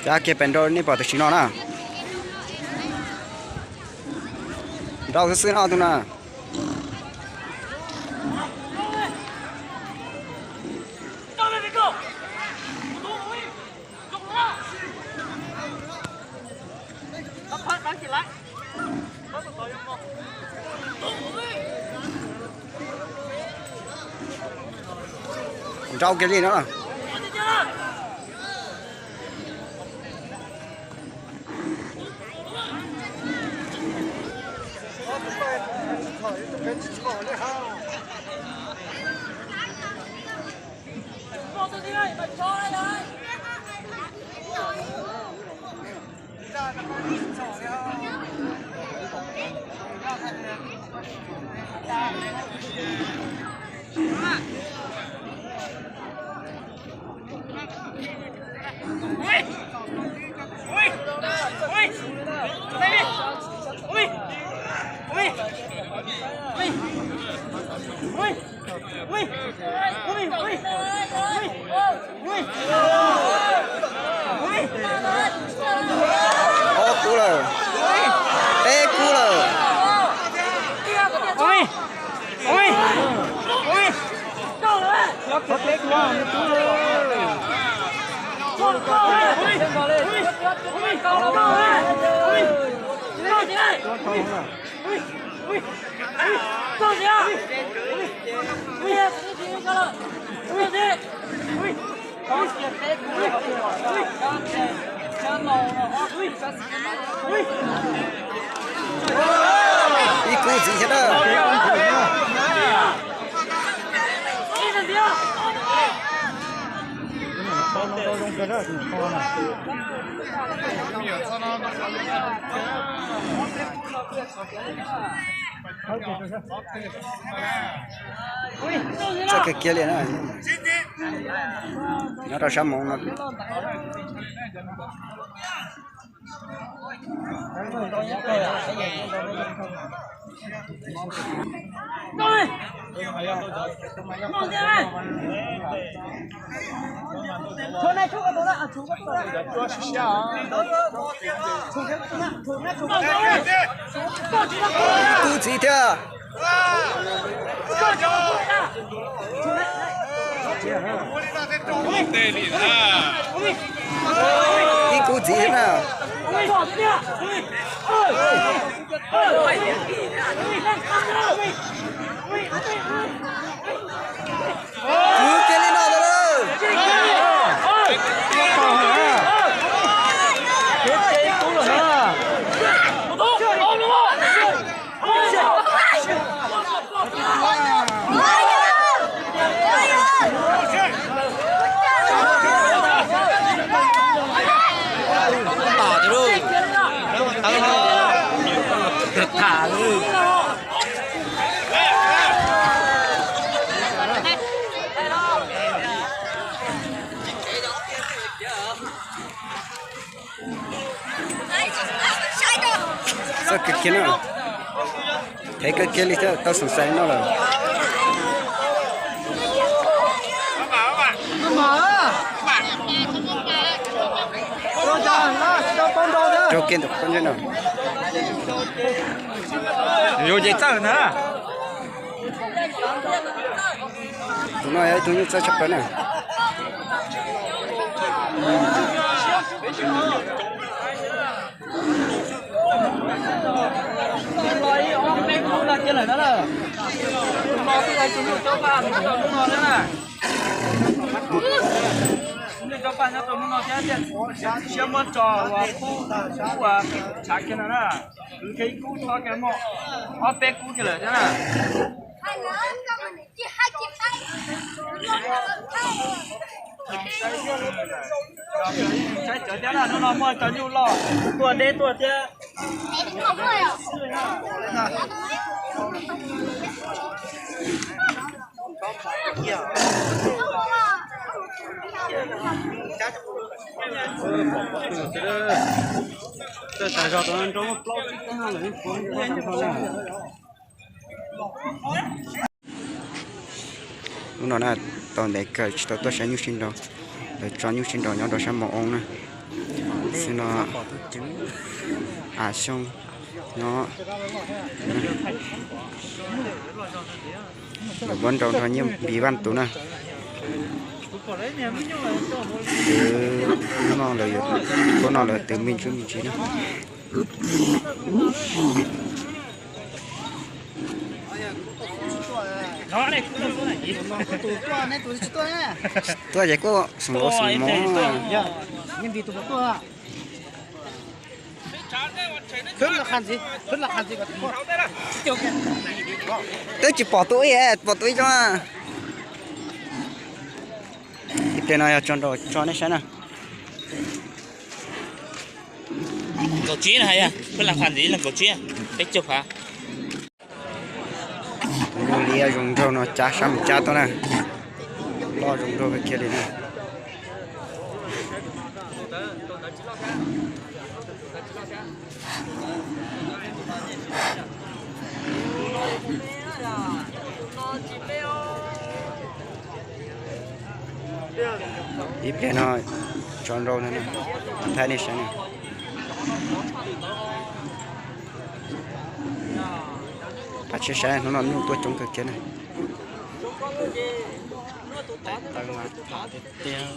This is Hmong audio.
Cab kiag pem nrau nej pom tam sim no na. Nrau xwb xwb no tus na. Nrau kiag li no. Ob kub lawm. Peb kub lawm. Ib kub ntxiv thiab na. Txawj kawg kiag li na. Nyob rau sab Hmoob no. Kub ntxiv thiab. Ib kub ntxiv thiab na. Kwv kiag li no lawm. Txawj kawg kiag na. Phem kawg kiag li thiab, tau xeem xeem no lawm. Raug kiag ntawm qab ntsej no. Yus ces txawj ntag. Tus no yog ib tug nyuj txawj tshaj plaws na. Siab muab tso ua kub, kub ua tshav kiag no na. Kwv kiag ib kub txhob kiag muaj ob peb kub kiag lawm thiab na. Saib tsawv thiab na, hnub no muaj cov nyuj loj tuaj deb tuaj thiab. Tawm zog rau nrau muaj plaub tsib teev lawm. Hnub no na, tau ntev kawg tsis tau tuaj saib nyuj sib nraus. Lawv tso nyuj sib nraus nyob rau sab Moos Oo na. Xwb no, a xyoo no, lawv muab nrau nrog Nyiaj Npis Vaj tus na. Twb no lawv, twb no lawv twb me ntsis me ntsis na. Tuaj ces kuj xeem laus xeem mov. Twb tsis pom tus ib, pom tus ib tso. Ib pliag no yog tso nrau tso nej saib na. Kaum tsib no hais, phab laj qhas ntxiv los kaum tsib, peb caug phav. Tus liab zoo nraug no cab sab mus cab tuaj na. Loj zoo nraug kawg kiag li na. Ib pliag no tso nrau ntag na, thaij nej saib na. Pab tsis saib hnub no nyuj tuaj coob kawg kiag na. Taw mas tham tiag tiag.